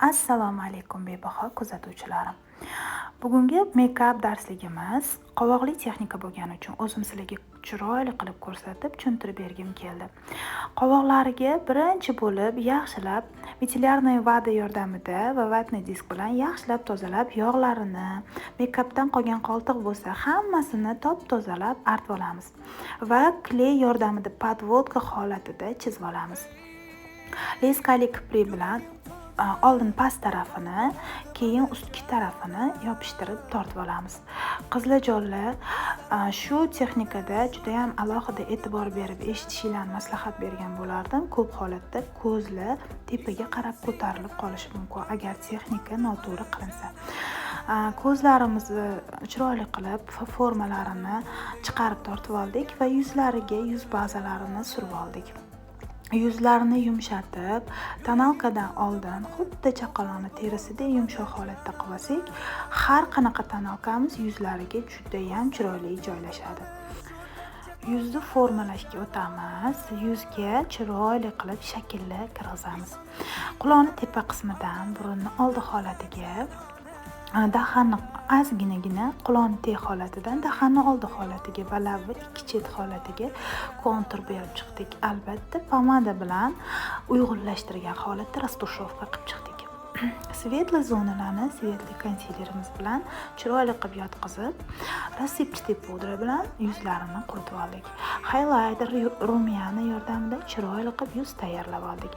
Assalomu alaykum, bebaho kuzatuvchilarim! Bugungi make-up darsligimiz qovoqli texnika bo'lgani uchun o'zim sizlarga chiroyli qilib ko'rsatib, tushuntirib bergim keldi. Qovoqlariga birinchi bo'lib yaxshilab мицеллярный вода yordamida va ватный диск bilan yaxshilab tozalab, yog'larini, make-updan qolgan qoldiq bo'lsa, hammasini top tozalab artib olamiz va клей yordamida подводка holatida chizib olamiz. Леска li kiprik bilan oldin past tarafini, keyin ustki tarafini yopishtirib tortib olamiz. Qizlarjonlar, shu texnikada judayam alohida e'tibor berib eshitishinglarni maslahat bergan bo'lardim. Ko'p holatda ko'zlar tepaga qarab ko'tarilib qolishi mumkin, agar texnika noto'g'ri qilinsa. Ko'zlarimizni chiroyli qilib formalarini chiqarib tortib oldik va yuzlariga yuz bazalarini surib oldik. Yuzlarini yumshatib, тоналка dan oldin xuddi chaqaloqni terisidek yumshoq holatda qilib olsak, har qanaqa тоналка miz yuzlariga judayam chiroyli joylashadi. Yuzni formalashga o'tamiz. Yuzga chiroyli qilib shakllar kirgizamiz. Quloqni tepa qismidan burunni oldi holatiga, dahanni ozginagina quloqni teg holatidan dahanni oldi holatiga va labni ikki chet holatiga kontur berib chiqdik. Albatta, pomada bilan uyg'unlashtirgan holatda растушёвка qilib chiqdik. Светлый zonalarni светлый konsilerimiz bilan chiroyli qilib yotqizib, рассыпчатый pudra bilan yuzlarini quritib oldik. Highlighter, румяна yordamida chiroyli qilib yuz tayyorlab oldik.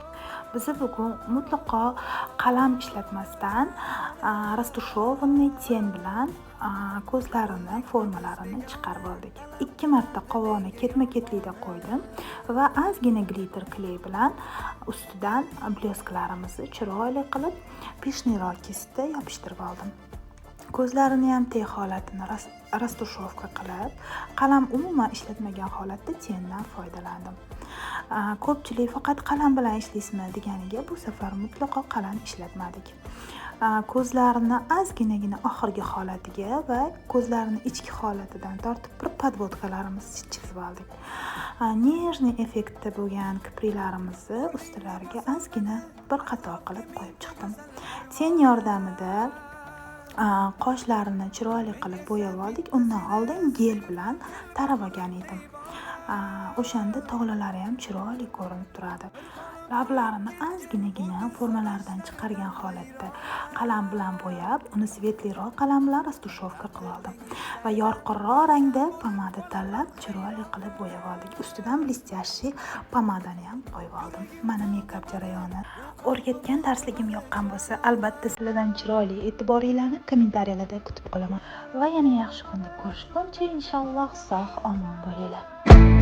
Biza bugun mutlaqo qalam ishlatmasdan, растушеванный тень bilan ko'zlarini formalarini chiqarib oldik. Ikki marta qovoqni ketma ketlikda qo'ydim va ozgina glitter клей bilan ustidan блеск larimizni chiroyli qilib пышный roq кисть da yopishtirib oldim. Ko'zlarini ham teg holatini растушёвка qilib, qalam umuman ishlatmagan holatda тень dan foydalandim. Ko'pchilik "Faqat qalam bilan ishlaysizmi?" deganiga, bu safar mutlaqo qalam ishlatmadik. Ko'zlarini ozginagina oxirgi holatiga va ko'zlarini ichki holatidan tortib bir подводка larimizni chizib oldik. Нежный effektda bo'lgan kipriklarimizni ustilariga ozgina bir qator qilib qo'yib chiqdim. Тень yordamida qoshlarini chiroyli qilib bo'yab oldik. Undan oldin gel bilan tarab olgan edim. O'shanda tolalari ham chiroyli ko'rinib turadi. Lablarini ozginagina formalaridan chiqargan holatda qalam bilan bo'yab, uni светлый roq qalam bilan растушёвка qilib oldim va yorqinroq rangda pomada tanlab, chiroyli qilib bo'yab oldik. Ustidan блестящий pomadani ham qo'yib oldim. Mana make-up jarayoni. O'rgatgan darsligim yoqqan bo'lsa, albatta sizlardan chiroyli e'tiboringlarni kommentariyalarda kutib qolaman va yana yaxshi kunda ko'rishguncha, inshaalloh, sog' omon bo'linglar.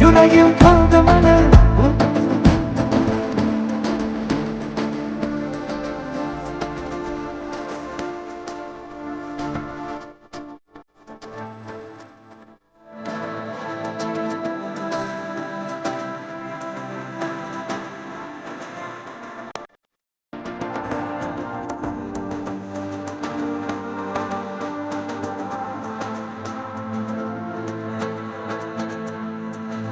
Yuragim qoldi mana.